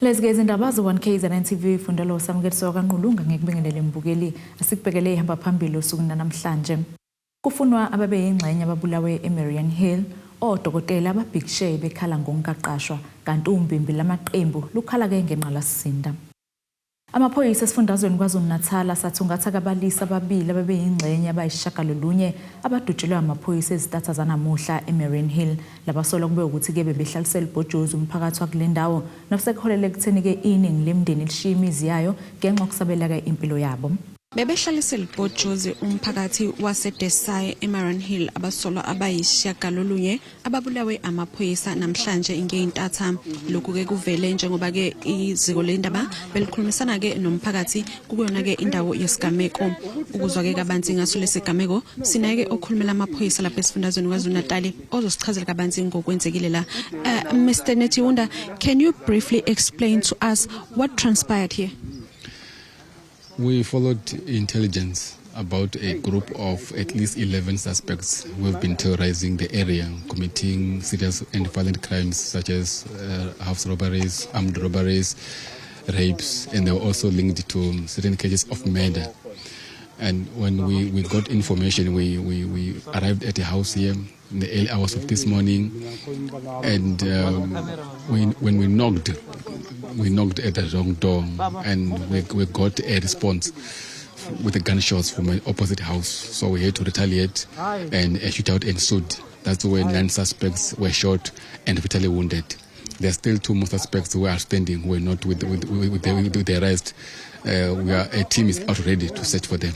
Lezi ke izindaba ze-1 KZN TV fundelo samukeliso kaNqulunga ngikubingelele mbukeli asikubhekele ihamba phambili usuku namhlanje. Kufunwa ababeyingxenye ababulawe eMariannhill odokotela ababhikishe bekhala ngokungaqashwa kanti umbimbi lamaqembu lukhala ke ngenqalasizinda. Amaphoyisa esifundazweni KwaZulu-Natal asathungatha kabalisa ababili ababeyingxenye abayisishagalolunye abadutshulwe amaphoyisa ezitatha zanamuhla eMariannhill. Labasolwa kube ukuthi-ke bebehlalisela ubhojozi umphakathi wakule ndawo nosekuholele ekutheni-ke iningi lemindeni lishiye imizi yayo ngenxa yokusabeleka impilo yabo. Bebehlalisela ubhojozi umphakathi waseDesai eMariannhill abasolwa abayisishiyagalolunye ababulawe amaphoyisa namhlanje ngeyintatha. Lokhu-ke kuvele njengoba-ke iziko lendaba belikhulumisana-ke nomphakathi kukuyona-ke indawo yesigameko. Ukuzwa-ke kabanzi ngaso lesigameko sinaye-ke okhulumela amaphoyisa lapha esifundazweni KwaZulu-Natali ozosichazela kabanzi ngokwenzekile la. Mr Netshiunda, can you briefly explain to us what transpired here? We followed intelligence about a group of at least 11 suspects who have been terrorizing the area, committing serious and violent crimes such as house robberies, armed robberies, rapes, and they were also linked to certain cases of murder. And when we got information, we arrived at a house here in the early hours of this morning, and when we knocked at the wrong door, and we got a response with the gunshots from an opposite house. So we had to retaliate, and a shootout ensued. That's when 9 suspects were shot and fatally wounded. There are still 2 more suspects who are standing, who are not with the rest. A team is out ready to search for them.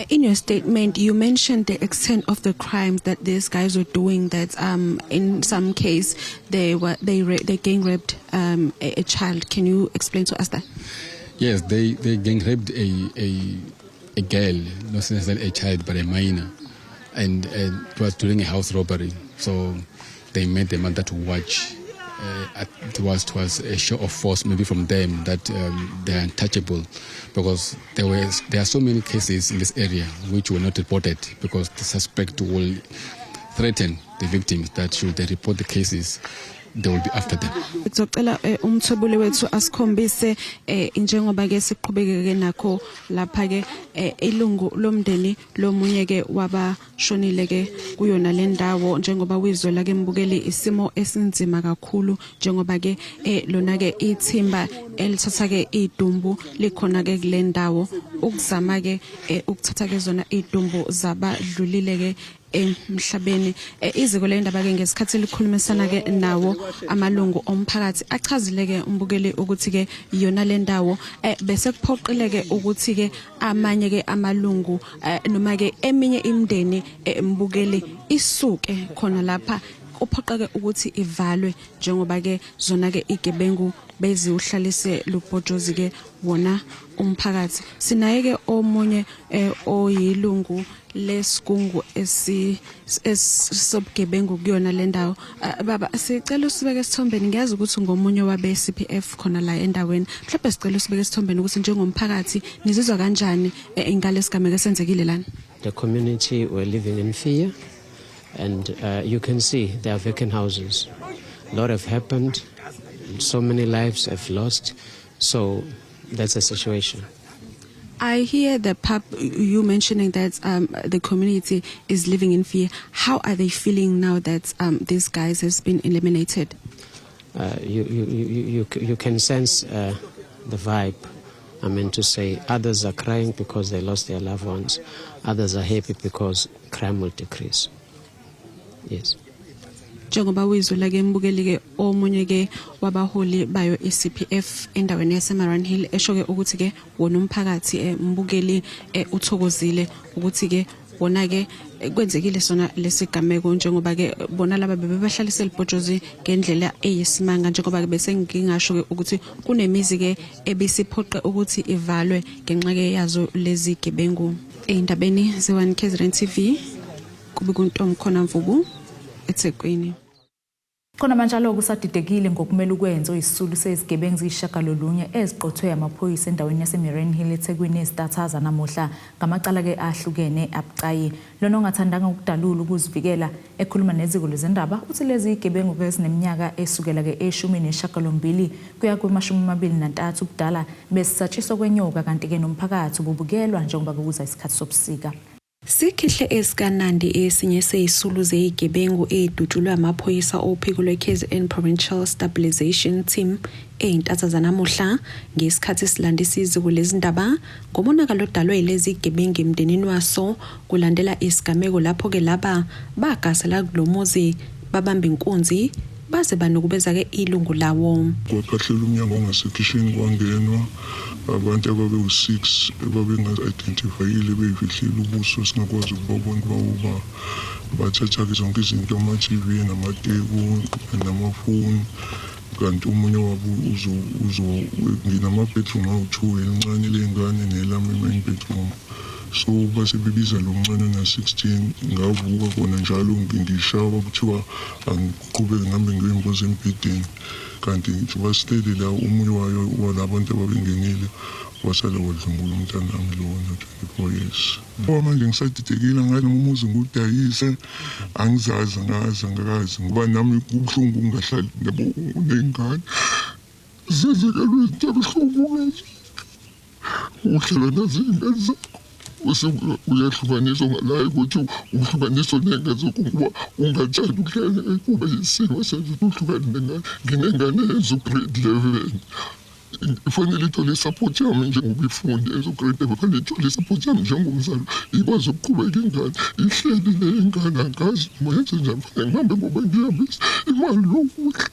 In your statement, you mentioned the extent of the crimes that these guys were doing. That in some case they gang raped a child. Can you explain to us that? Yes, they gang raped a girl, not necessarily a child, but a minor, and it was during a house robbery. So they made the mother to watch. It was a show of force, maybe from them, that they are untouchable, because there are so many cases in this area which were not reported because the suspect will threaten the victims that should they report the cases, they will be after them. Ngizocela umthwebuli wethu asikhombise njengoba ke siqhubeke ke nakho lapha ke ilungu lomndeni lomunye ke wabashonile ke kuyona le ndawo njengoba wizwela ke mbukeli isimo esinzima kakhulu njengoba ke lona ke ithimba elithatha ke idumbu likhona ke kule ndawo ukuzama ke ukuthatha ke zona idumbu zabadlulile ke emhlabeni. Iziko lendaba ke ngesikhathi likhulumisana ke nawo amalungu omphakathi achazile ke umbukeli ukuthi ke yona le ndawo bese kuphoqile ke ukuthi ke amanye ke amalungu noma ke eminye imindeni mbukeli isuke khona lapha uphoqeke ukuthi ivalwe njengoba ke zona ke igebengu beziwuhlalise lubhojozi ke wona umphakathi. Sinaye ke omunye oyilungu lesigungu esisobugebengu kuyona le ndawo. Baba, sicela usibeke esithombeni. Ngiyazi ukuthi ngomunye wabe CPF khona la endaweni. Mhlawumbe sicela usibeke esithombeni ukuthi njengomphakathi nizizwa kanjani ngalesigameko esenzekile lana. The community were living in fear, and you can see there are vacant houses. A lot have happened, so many lives have lost, so that's the situation. I hear the pub you mentioning that the community is living in fear. How are they feeling now that these guys has been eliminated? You can sense the vibe. I mean to say, others are crying because they lost their loved ones. Others are happy because crime will decrease. Yes. Njengoba wizwela ke mbukeli ke omunye ke wabaholi bayo iCPF endaweni yaseMariannhill esho ke ukuthi ke wona umphakathi mbukeli uthokozile ukuthi ke wona ke kwenzekile sona lesigameko njengoba ke bona laba bebebahlalise libhojozi ngendlela eyisimanga njengoba ke bese ngingasho ke ukuthi kunemizi ke ebisiphoqe ukuthi ivalwe ngenxa ke yazo lezi gebengu. Eyindabeni ze-1 KZN TV kube kuntombi khona Mvubu eThekwini. Khona manjalo kusadidekile ngokumele ukwenze oyisisulu sezigebengu ziyishagalolunye eziqothwe amaphoyisa endaweni yaseMariannhill eThekwini ezitathaza namuhla ngamacala-ke ahlukene abucayi. Lona ongathandanga ukudalula ukuzivikela ekhuluma neziko lezindaba uthi lezi zigebengu-ke ezineminyaka esukela-ke 18 kuya kuma-23 ubudala besisatshiswa kwenyoka kanti-ke nomphakathi ububukelwa njengoba kuza isikhathi sobusika. Sikhihle esikaNandi esinye sezisulu zezigebengu ezidutshulwe amaphoyisa ophiko lwe-KZN Provincial Stabilisation Team ezintatha zanamuhla ngesikhathi silandisa iziko lezindaba ngomonakalo odalwe yilezi zigebengu emndenini waso kulandela isigameko lapho-ke laba bagasela kulo muzi babamba inkunzi baze banukubeza-ke ilungu lawo. Kwaphahlela umnyango wangasekhishini kwangenwa abantu ababewu-6 ababenga-identifayile beyifihlile ubuso singakwazi ukubabona bawuba. Bathatha-ke zonke izinto, ama-TV namateku namafoni, kanti omunye wabo uzo nginama-bedroom awu-2, elincane ley'ngane nelami i-main bedroom. So base bebiza lo mncane ona-16. Ngavuka kona njalo ngishawa, kuthiwa angiqhubeke ngihambe ngiyoyimboza embhedeni, kanti njengoba sihleli la omunye wayo walabantu ababengenile wasala wadlwengula umntanami lo ona-24 years. Ngoba manje ngisadidekile ngathi noma umuzi ngiwudayise, angizazi, angazi, angakazi, ngoba nami kubuhlungu ukungahlali nabo ney'ngane zenzekelwe izinto ebuhlungu kanje. Uhlala nazo iy'ngane zakho bese uyahlukaniswa ngalaye ukuthi uhlukaniswa ney'ngane zakho ngoba ungathandi ukuhlala kube yisimo senze ukuthi uhlukane nengane. Nginengane yenza u-grade 11, ifanele ithole i-support yami njengoba ifunde, yenza u-grade 11, fanele ithole i-support yami njengomzali ikwazi ukuqhubeka. Ingane ihleli le ingane, angazi noma yenze njani, fanele ngihambe ngoba ngihambisa imali yokudla.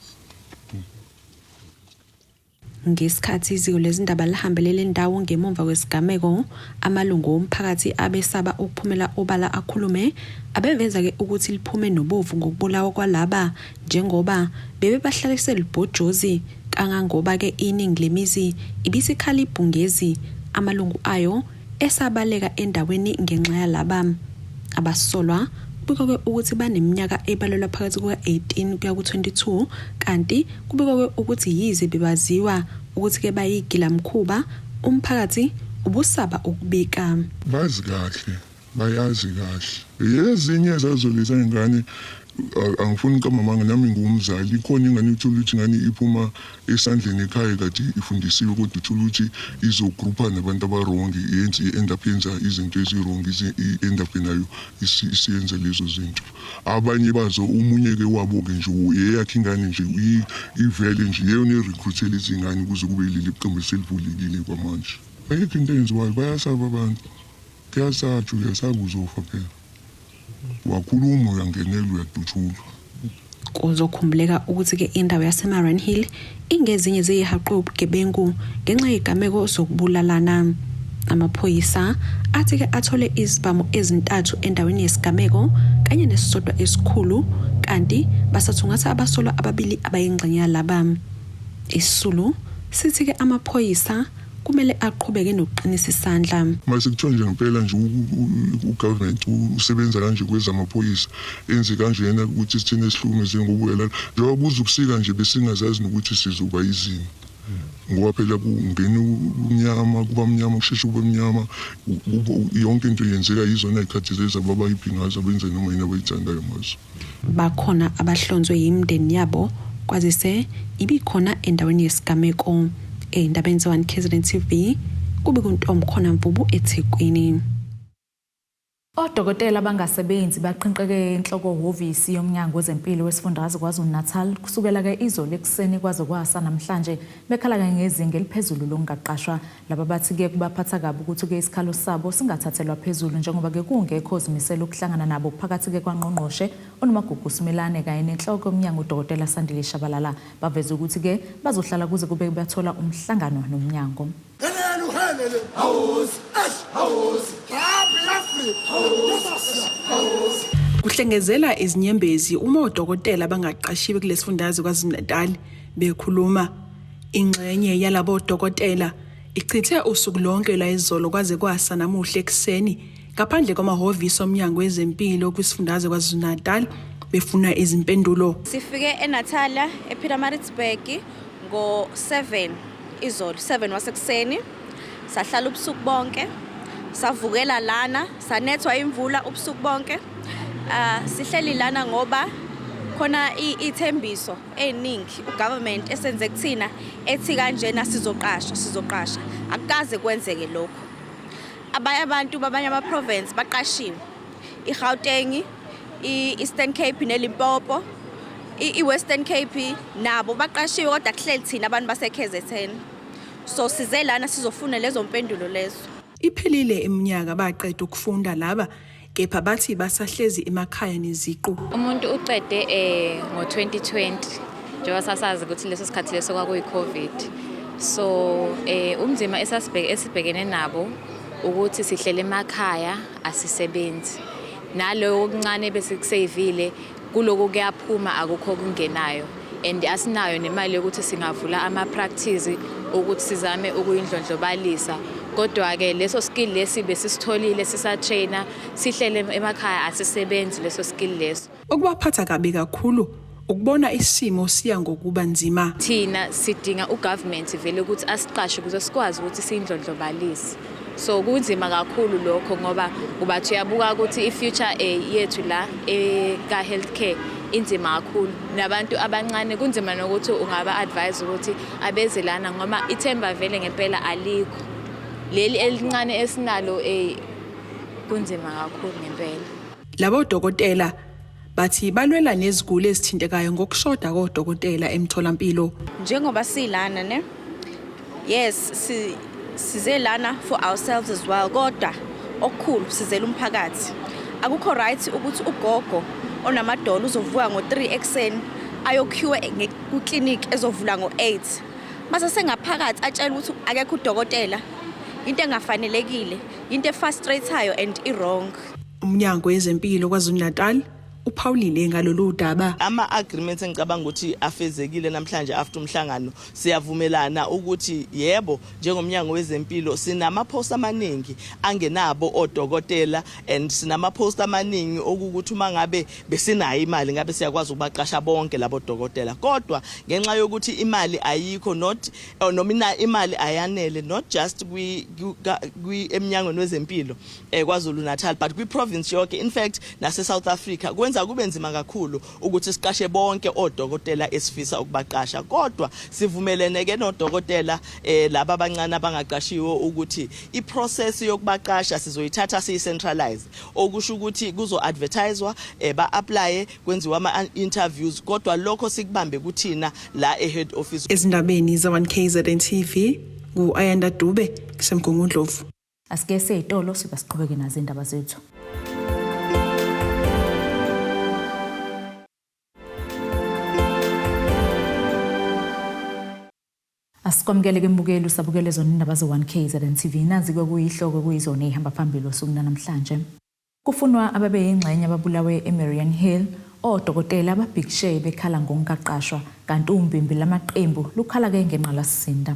Ngesikhathi iziko lezindaba lihambele le ndawo ngemumva kwesigameko, amalungu omphakathi abesaba ukuphumela obala akhulume, abeveza-ke ukuthi liphume nobovu ngokubulawa kwalaba njengoba bebebahlalise lubhojozi kangangoba-ke iningi lemizi ibisikhala ibhungezi, amalungu ayo esabaleka endaweni ngenxa yalaba. Abasolwa kubikwa-ke ukuthi baneminyaka ebalelwa phakathi kuka-18 kuya ku-22, kanti kubikwa-ke ukuthi yize bebaziwa ukuthi-ke bayigilamkhuba, umphakathi ubusaba ukubika. Bazi kahle, bayazi kahle. Ezinye zazo lezi ngane, angifuni uqamba amanga, nami ngiwumzali, ikhona ingane uthola ukuthi ingane iphuma esandleni ekhaya kade ifundisiwe, kodwa uthola ukuthi izogrupha nabantu aba-wrong, yenze i-end up yenza izinto ezi-wrong, i-end up nayo isiyenza lezo zinto. Abanye bazo, omunye-ke wabo-ke nje eyakhe ingane nje ivele nje yeyona e-recruit-ela izingane kuze kube yileli qembu eselivulekile kwamanje. Ayikho into eyenziwayo, bayasaba abantu, kuyasatshwa, uyasaba uzofa phela. Wakhuluma uyangenela, uyadutshulwa. Kuzokhumbuleka ukuthi-ke indawo yaseMariannhill ingezinye zeyihaqwe ubugebengu ngenxa yezigameko zokubulalana. Amaphoyisa athi-ke athole izibhamu ezintathu endaweni yesigameko kanye nesisodwa esikhulu, kanti basathungatha abasolwa ababili abayingxenye yalaba. Isisulu sithi-ke amaphoyisa kumele aqhubeke nokuqinisa isandla. Mase kuthiwa nje ngempela nje u-government usebenza kanje kwezamaphoyisa, enze kanjena ukuthi sithine sihlukumeze, ngoba uyalala njengoba kuze ubusika nje besingazazi nokuthi sizoba izimo, ngoba phela kungena umnyama, kuba mnyama, kusheshe kube mnyama, yonke into yenzeka yizona y'khathi lezi ababayiphi ngazo, abenza noma yini abayithandayo ngazo. Bakhona abahlonzwe yimindeni yabo kwazise ibikhona endaweni yesigameko. Ey'ndabeni ze-1 KZN TV kube kuNtomkhona Mvubu eThekwini. Odokotela abangasebenzi baqhinqeke enhloko hhovisi yomnyango wezempilo wesifundazwe KwaZulu-Natal kusukela-ke izolo ekuseni kwaze kwasa namhlanje, bekhala-ke ngezinga eliphezulu lokungaqashwa. Laba bathi-ke kubaphatha kabi ukuthi-ke isikhalo sabo singathathelwa phezulu njengoba-ke kungekho ozimisele ukuhlangana nabo phakathi-ke kwangqongqoshe uNomagugu Simelane kanye nenhloko yomnyango uDokotela Sandile Shabalala. Baveze ukuthi-ke bazohlala kuze kube bathola umhlangano nomnyango. Kuhlengezela izinyembezi uma odokotela abangaqashiwe kulesifundazwe KwaZulu-Natal bekhuluma. Ingxenye yalabo dokotela ichithe usuku lonke la izolo kwaze kwasa namuhla ekuseni ngaphandle kwamahhovisi omnyango wezempilo kwisifundazwe KwaZulu-Natal. befuna izimpendulo. Sifike eNatala ePietermaritzburg ngo-7 izolo, 7 wasekuseni. Sahlala ubusuku bonke, savukela lana, sanethwa imvula ubusuku bonke. Sihleli lana ngoba khona ithembiso eningi ugovernment esenze kuthina ethi kanjena sizoqasha, sizoqasha. Akukaze kwenzeke lokho. Abanye abantu babanye ama-province baqashiwe. IGauteng, i-Eastern Cape neLimpopo, i-Western Cape nabo baqashiwe, kodwa kuhleli thina abantu base-KZN. So size lana sizofuna lezo mpendulo lezo. Iphelile iminyaka baqeda ukufunda laba, kepha bathi basahlezi emakhaya neziqu. Umuntu uqede ngo-2020, njengoba sasazi ukuthi leso sikhathi leso kwakuyi-COVID. So umzima esibhekene nabo ukuthi sihlele emakhaya, asisebenzi. Nalowo okuncane besikuseyivile kuloko kuyaphuma, akukho okungenayo, and asinayo nemali yokuthi singavula ama-practice ukuthi sizame ukuyindlondlobalisa. Kodwa-ke leso skill lesi besisitholile sisatraina, sihlele emakhaya, asisebenzi leso skill leso. Okubaphatha kabi kakhulu ukubona isimo siya ngokuba nzima. Thina sidinga ugovernment vele ukuthi asiqashe ukuze sikwazi ukuthi siyindlondlobalise. So kunzima kakhulu lokho, ngoba ubathi uyabuka ukuthi i-future yethu la ka-healthcare inzima kakhulu. Nabantu abancane kunzima nokuthi ungaba-advise ukuthi abeze lana, ngoba ithemba vele ngempela alikho. Leli elincane esinalo, kunzima kakhulu ngempela. Labo dokotela bathi balwela neziguli ezithintekayo ngokushoda kodokotela emtholampilo. Njengoba silana ne, yes, size lana for ourselves as well, kodwa okukhulu sizela umphakathi. Akukho right ukuthi ugogo onamadolo uzovuka ngo-3 ekuseni ayoqueue ku-clinic ezovula ngo-8, mase sengaphakathi atshela ukuthi akekho udokotela. Into engafanelekile, into efrustratayo and i-wrong. Umnyango wezempilo KwaZulu-Natal uphawulile ngalolu daba. Ama-agreements engicabanga ukuthi afezekile namhlanje after umhlangano, siyavumelana ukuthi yebo, njengomnyango wezempilo sinama-post amaningi angenabo odokotela, and sinama-post amaningi okukuthi uma ngabe besinayo imali ngabe siyakwazi ukubaqasha bonke labo dokotela, kodwa ngenxa yokuthi imali ayikho, not noma imali ayanele, not just kwi emnyangweni wezempilo KwaZulu Natal but kwi province yonke, in fact nase South Africa, kwenza kube nzima kakhulu ukuthi siqashe bonke odokotela esifisa ukubaqasha. Kodwa sivumelene ke nodokotela laba abancane abangaqashiwe ukuthi iprocess yokubaqasha sizoyithatha siyi-centralize, okusho ukuthi kuzo advertisewa, ba apply, kwenziwa ama interviews, kodwa lokho sikubambe kuthina la e head office. Ezindabeni za-1 KZN TV, ngu-Ayanda Dube kuseMgungundlovu. Asike seyitolo, siba siqhubeke nazo indaba zethu. Asikwamukele ke mbukeli, usabukele zona indaba ze-1 KZN TV. Nazi kuyihloko kuyizona ezihamba phambili osuku namhlanje. Kufunwa ababeyingxenye ababulawe eMariannhill, odokotela ababhikshe bekhala ngokungaqashwa, kanti umbimbi lamaqembu lukhala ke ngenqalasizinda.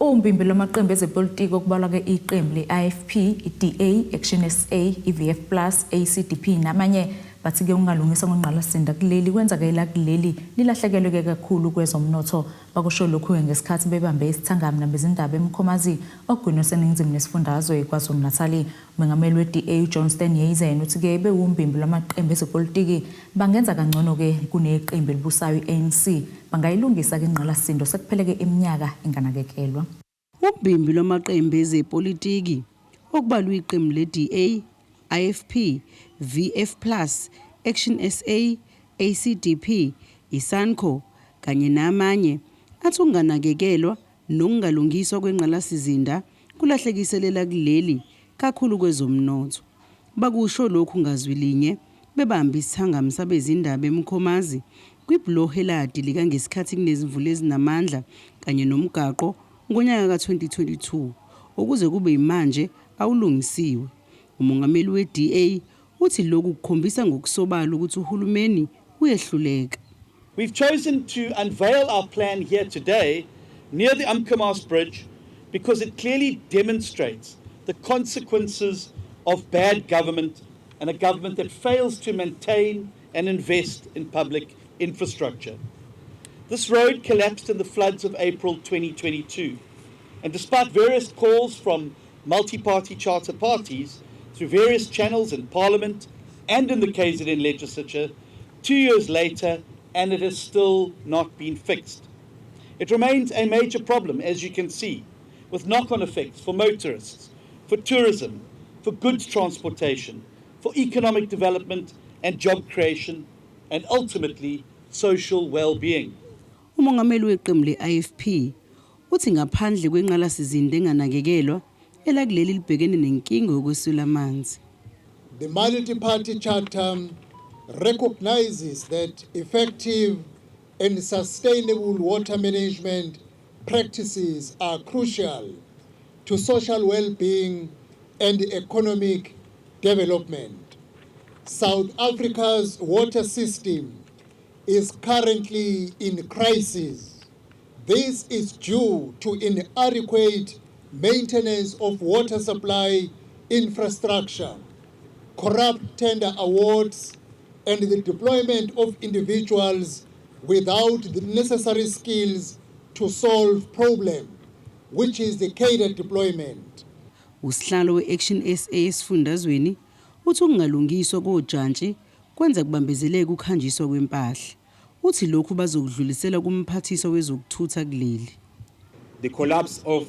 Umbimbi lwamaqembu ezepolitiki okubalwa ke iqembu le-IFP, i-DA, Action SA, i-VF Plus, ACDP namanye bathi ke ukungalungiswa kwenqalasizinda kuleli kwenza ke la kuleli lilahlekelwe ke kakhulu kwezomnotho. Bakusho lokhu ngesikhathi bebambe isithangami nabezindaba eMkhomazi, ogwini oseningizimu nesifundazwe KwaZulu-Natal. Umengameli we-DA uJohn Steenhuisen uthi ke bewumbimbi lwamaqembu ezepolitiki bangenza kangcono ke kuneqembu elibusayo i-ANC, bangayilungisa ke ingqalasizinda sekupheleke iminyaka inganakekelwa. Umbimbi lwamaqembu ezepolitiki okubalwa iqembu le-DA, IFP, VF Plus, Action SA, ACDP, iSANCO kanye namanye athi ukunganakekelwa nokungalungiswa kwenqalasizinda kulahlekiselela kuleli kakhulu kwezomnotho. Bakusho lokhu ngazwi linye bebambe isithangami sabezindaba eMkhomazi kwibhuloho eladilika ngesikhathi kunezimvula ezinamandla kanye nomgaqo ngonyaka ka-2022, ukuze kube yimanje awulungisiwe. Umongameli we-DA uthi lokhu kukhombisa ngokusobala ukuthi uhulumeni uyehluleka. We've chosen to unveil our plan here today near the Umkomaas Bridge because it clearly demonstrates the consequences of bad government and a government that fails to maintain and invest in public infrastructure. This road collapsed in the floods of April 2022, and despite various calls from multi-party charter parties through various channels in Parliament and in the KZN legislature, 2 years later, and it has still not been fixed. It remains a major problem, as you can see, with knock on effects for motorists, for tourism, for goods transportation, for economic development and job creation, and ultimately social well being. Umongameli weqembu le-IFP uthi ngaphandle kwenqalasizinda enganakekelwa elakuleli libhekene nenkinga yokweswela amanzi. The Multi-Party Charter recognizes that effective and sustainable water management practices are crucial to social well-being and economic development. South Africa's water system is currently in crisis. This is due to inadequate maintenance of water supply infrastructure, corrupt tender awards, and the deployment of individuals without the necessary skills to solve problem, which is the cadre deployment. Usihlalo we-Action SA esifundazweni uthi ukungalungiswa kojantshi kwenza kubambezeleke ukuhanjiswa kwempahla. Uthi lokhu bazokudlulisela kumphathiswa wezokuthutha kuleli. The collapse of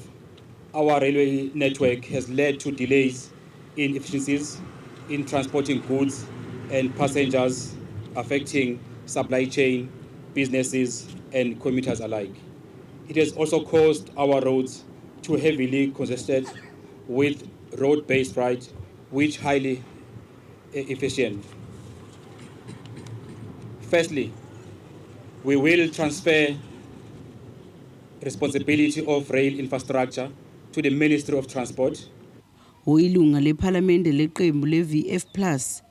our railway network has led to delays in efficiencies in transporting goods and passengers, affecting supply chain, businesses, and commuters alike. It has also caused our roads to heavily congested with road-based freight, which highly efficient. Firstly, we will transfer responsibility of rail infrastructure to the Ministry of Transport. Oyilunga lephalamende leqembu le-VF Plus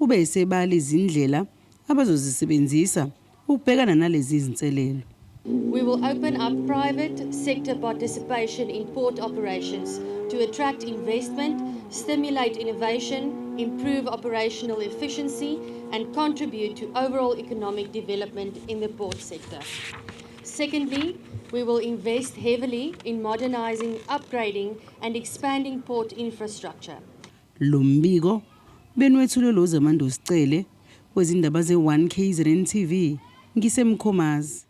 ube esebala izindlela abazozisebenzisa ukubhekana nalezi zinselelo. We will open up private sector participation in port operations to attract investment, stimulate innovation, improve operational efficiency, and contribute to overall economic development in the port sector. Secondly, we will invest heavily in modernizing, upgrading, and expanding port infrastructure. Lo mbiko benwethulwe lo Sicele wezindaba ze-1 KZN TV ngiseMkhomazi.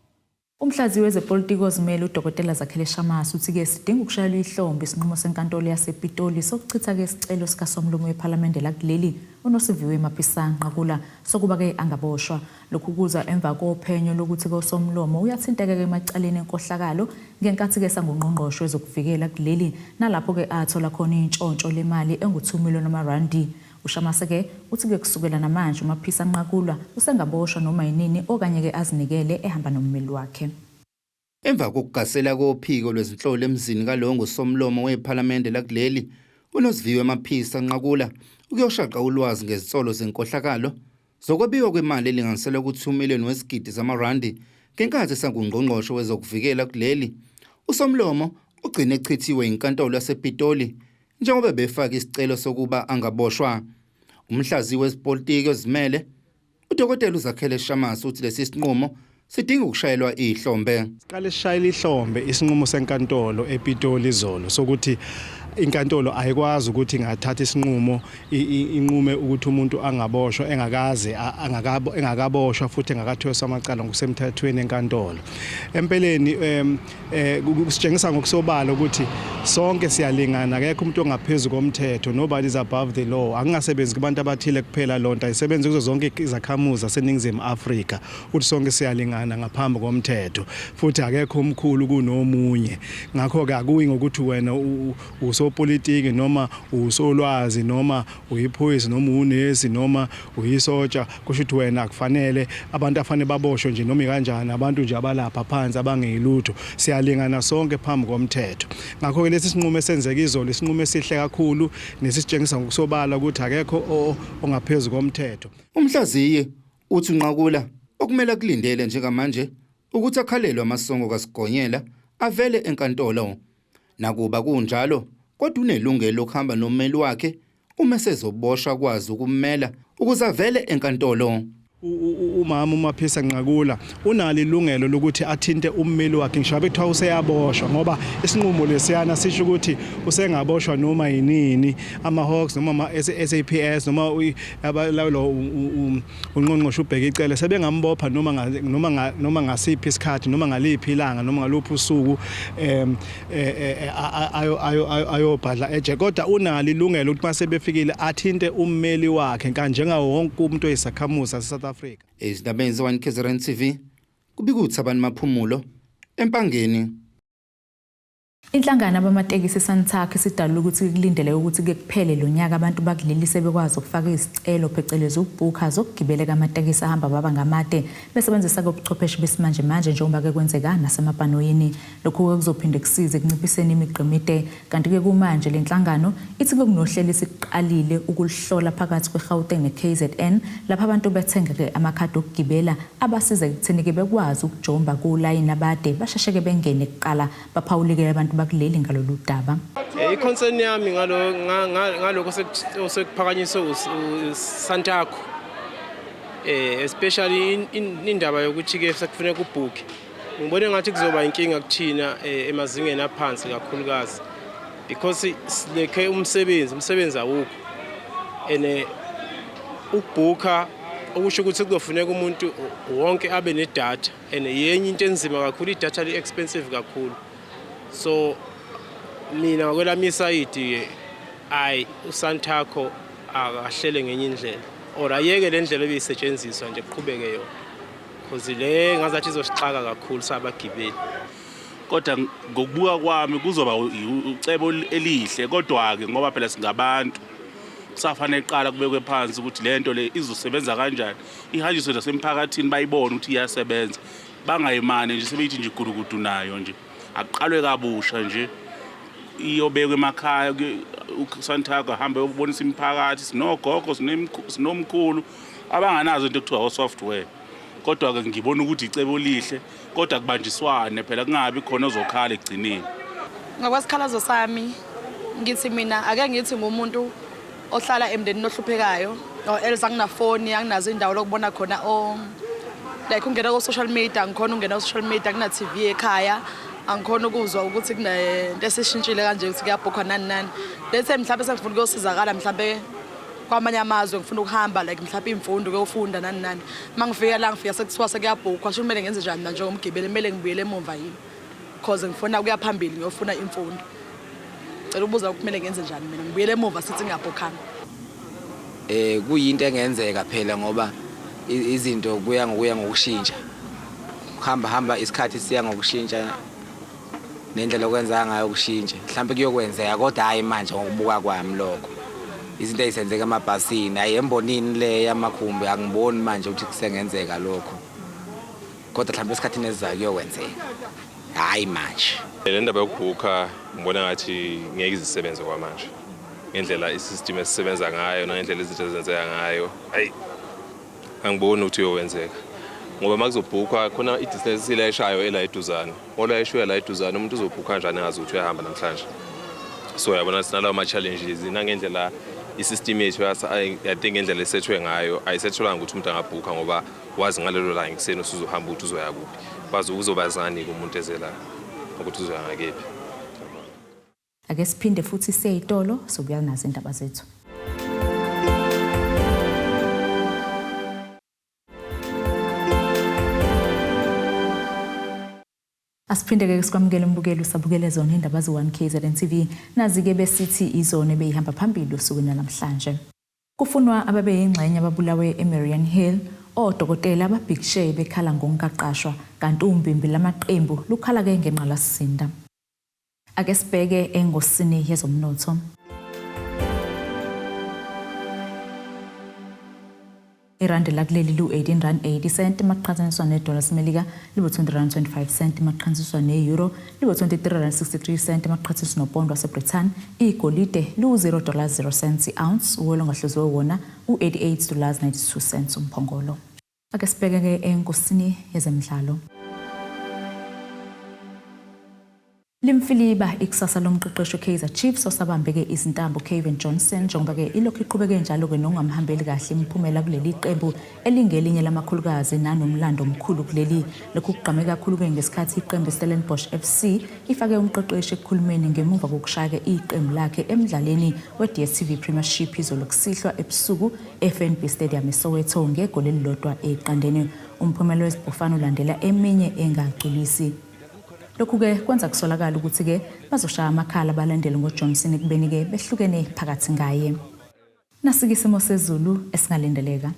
Umhlaziyi wezepolitiki ozimele uDokotela Zakhele Shamase uthi-ke sidinga ukushayelwa ihlombe isinqumo senkantolo yasePitoli sokuchitha-ke isicelo sikasomlomo wephalamende lakuleli uNosiviwe Mapisa-Nqakula sokuba-ke angaboshwa. Lokhu kuza emva kophenyo lokuthi-ke usomlomo uyathinteka-ke emacaleni enkohlakalo ngenkathi-ke sangungqongqoshe wezokuvikela kuleli nalapho-ke athola khona intshontsho lemali engu-2 million amarandi. UShamase-ke uthi-ke kusukela namanje uMapisa-Nqakula usengaboshwa noma yinini okanye-ke azinikele ehamba nommeli wakhe. Emva kokugasela kophiko lwezinhlolo emzini kalongo somlomo wephalamende lakuleli uNosiviwe Mapisa Nqakula ukuyoshaqa ulwazi ngezinsolo zenkohlakalo zokwabiwa kwemali elinganiselwa ku-2 million wesigidi zamarandi ngenkathi sangungqongqoshe wezokuvikela kuleli. Usomlomo ugcine echithiwe inkantolo yasePitoli njengoba befaka isicelo sokuba angaboshwa. Umhlaziyi wezepolitiki ozimele uDokotela uZakhele Shamase uthi lesi sinqumo sidinga ukushayelwa ihlombe. Siqale sishayela ihlombe isinqumo senkantolo ePitoli izolo sokuthi inkantolo ayikwazi ukuthi ingathatha isinqumo inqume ukuthi umuntu angaboshwa engakaze angakabo engakaboshwa futhi engakathweswa amacala ngokusemthethweni enkantolo. Empeleni kusitshengisa ngokusobala ukuthi sonke siyalingana, akekho umuntu ongaphezulu komthetho, nobody is above the law. Akungasebenzi kubantu abathile kuphela lonto, ayisebenzi kuzo zonke izakhamuzi zaseNingizimu Afrika ukuthi sonke siyalingana ngaphambi komthetho futhi akekho omkhulu kunomunye. Ngakho-ke akuyi ngokuthi wena usopolitiki noma usolwazi noma uyiphoyisa noma unesi noma uyisotsha kusho ukuthi wena akufanele abantu afanele baboshwe nje noma kanjani, abantu nje abalapha phansi abangeyilutho. Siyalingana sonke phambi komthetho. Ngakho-ke lesi sinqumo esenzeka izolo isinqumo esihle kakhulu nesisitshengisa ngokusobala ukuthi akekho ongaphezu komthetho. Umhlaziyi uthi uNqakula okumele akulindele njengamanje ukuthi akhalelwe amasongo kaSigonyela avele enkantolo. Nakuba kunjalo, kodwa unelungelo lokuhamba nommeli wakhe uma esezoboshwa kwazi ukummela ukuze avele enkantolo. Umama uMaphisa Nqakula unalo ilungelo lokuthi athinte ummeli wakhe ngisho abe kuthiwa useyaboshwa ngoba isinqumo lesiyana sisho ukuthi usengaboshwa noma yinini ama-Hawks noma ama-SAPS noma abalawula ungqongqoshe uBheki Cele sebengambopha noma noma noma ngasiphi isikhathi noma ngaliphi ilanga noma ngaluphi usuku em ayo ayo ayobhadla eje kodwa unalo ilungelo ukuthi mase befikile athinte ummeli wakhe njengawo wonke umuntu oyisakhamuzi sase-South Africa. Ezindabeni ze-1 KZN TV kubika uThabani Maphumulo eMpangeni. Inhlangano abamatekisi iSantac isidalula ukuthi kulindeleke ukuthi ke kuphele lo nyaka abantu bakuleli sebekwazi ukufaka izicelo phecelezi ukubhukha zokugibeleka amatekisi ahamba baba ngamade besebenzisa ubuchwepheshe besimanje manje njengoba ke kwenzeka nasemabhanoyini. Lokhu-ke kuzophinde kusize ekunciphiseni imigqa emide kanti-ke kumanje le nhlangano ithi bekunohlelo isiqalile ukuluhlola phakathi kweGauteng ne-KZN lapho abantu bethenga-ke amakhadi okugibela abasiza ekutheni-ke bekwazi ukujomba kulayini abade basheshe-ke bengene kuqala baphawuleke abantu bakuleli ngalolu daba. I-concern yami ngalokho osekuphakanyiswe uSantaco especially indaba yokuthi-ke sekufuneka ubhukhe. Ngibona engathi kuzoba inkinga kuthina emazingeni aphansi kakhulukazi because silekhe umsebenzi, umsebenzi awukho and ukubhukha okusho ukuthi kuzofuneka umuntu wonke abe nedatha and yenye into enzima kakhulu, idatha li-expensive kakhulu. So mina ngakwelami isayidi-ke ayi uSantaco akahlele ngenye indlela or ayeke le ndlela ebiyisetshenziswa nje kuqhubeke yona cause le ngazathi izosixaka kakhulu sabagibeli. Kodwa ngokubuka kwami kuzoba ucebo elihle kodwa-ke ngoba phela singabantu kusafanele kuqala kubekwe phansi ukuthi le nto le izosebenza kanjani, ihanjiswe nasemphakathini bayibone ukuthi iyasebenza, bangayimane nje sebeyithi nje gudugudu nayo nje. Akuqalwe kabusha nje iyobekwa emakhaya, uSantaco ahambe eyobonisa imiphakathi, sinogogo sinomkhulu abanganazo into ekuthiwa o-software. Kodwa-ke ngibona ukuthi icebo lihle kodwa kubanjiswane phela kungabi khona ozokhala ekugcineni. Ngokwesikhalazo sami ngithi mina ake ngithi ngumuntu ohlala emndenini ohluphekayo or else anginafoni, anginazo indawo lokubona khona o like ungena ko-social media, angikhona ungena ku-social media, kuna-TV ekhaya, angikhona ukuzwa ukuthi kunento esishintshile kanje ukuthi kuyabhukhwa nani nani. Let's say mhlawumbe sengifuna ukuyosizakala mhlawumbe kwamanye amazwe, ngifuna ukuhamba like mhlawumbe imfundo ukuyofunda nani nani, uma ngifika la ngifika sekuthiwa sekuyabhukhwa, sho kumele ngenze njani mina njengomgibeli? Kumele ngibuyele emumva yini? Cause ngifuna ukuya phambili ngiyofuna imfundo. Cela ukubuza kumele ngenze njani mina, ngibuyele emuva sithi ngiyabhukhanga? Kuyinto engenzeka phela ngoba izinto kuya ngokuya ngokushintsha, kuhamba hamba isikhathi siya ngokushintsha nendlela okwenzeka ngayo kushintshe, mhlawumbe kuyokwenzeka kodwa hhayi manje ngokubuka kwami lokho. Izinto ey'senzeka emabhasini hhayi embonini le yamakhumbi angiboni manje ukuthi kusengenzeka lokho, kodwa mhlawumbe esikhathini esizayo kuyokwenzeka, hhayi manje. Le ndaba yokubhukha ngibona ngathi ngeke izisebenze kwamanje ngendlela isystem esisebenza ngayo nangendlela izinto ezenzeka ngayo, ayi angiboni ukuthi iyokwenzeka ngoba uma kuzobhukhwa khona i-distance esilayishayo ela eduzane, olayishuya la eduzane umuntu uzobhukha kanjani engazi ukuthi uyahamba namhlanje? So yabona sinalawo ma-challenges nangendlela i-system yethu, I think ngendlela esethwe ngayo ayisethelwanga ukuthi umuntu angabhukha ngoba wazi ngalelo langa ekuseni usuzohamba ukuthi uzoya kuphi, bazi uzobazani-ke umuntu ezela ukuthi uzoya ngakephi. Ake siphinde futhi siye ey'tolo sobuya nazo indaba zethu. Asiphinde-ke sikwamukele umbukeli usabukele zona indaba ze-1 KZN TV. Nazi-ke besithi izona ebeyihamba phambili osukwini lwanamhlanje. Kufunwa ababeyingxenye ababulawe eMariannhill, odokotela ababhikishe bekhala ngokungaqashwa kanti umbimbi lamaqembu lukhala-ke ngengqalasizinda. Ake sibheke engosini yezomnotho. Irandi lakuleli lu-18 rand 80 cent maqhathaniswa nedola laseMelika libo-20 rand 25 cent maqhathaniswa ne-euro libo-23 rand 63 cent maqhathaniswa nopondo waseBrithani. Igolide liwu-0 dollars 0 cents i-ounce, uwelo ongahluziwe wona u-88 dollars 92 cents umphongolo. Ake sibheke-ke enkosini yezemidlalo. Limfiliba ikusasa lomqeqeshi weKaizer Chiefs osabambeke izintambo Cavin Johnson njengoba-ke ilokhu iqhubeke njalo-ke nokungamhambeli kahle imiphumela kuleli qembu elingelinye lamakhulukazi nanomlando omkhulu kuleli. Lokhu kugqame kakhulu-ke ngesikhathi iqembu iStellenbosch FC ifake umqeqeshi ekukhulumeni ngemuva kokushaya-ke iqembu lakhe emdlaleni we-DStv Premiership izolo kusihlwa ebusuku e-FNB Stadium eSoweto ngegoli elilodwa eqandeni. Umphumela wezibhofana ulandela eminye engagculisi. Lokhu-ke kwenza kusolakala ukuthi-ke bazoshaya amakhala abalandeli ngoJohnson ekubeni-ke behlukene phakathi ngaye. Nasike isimo sezulu esingalindeleka.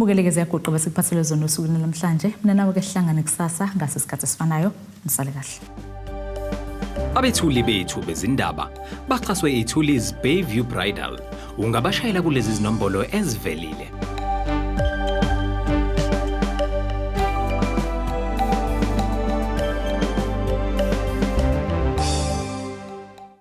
Bukeleke ziyaguqa besikuphathele zona osukwini namhlanje. Mina nawe ke sihlangane kusasa ngase sikhathi esifanayo. Nisale kahle. Abethuli bethu bezindaba baxhaswe iThulis Bayview Bridal. Ungabashayela kulezi zinombolo ezivelile.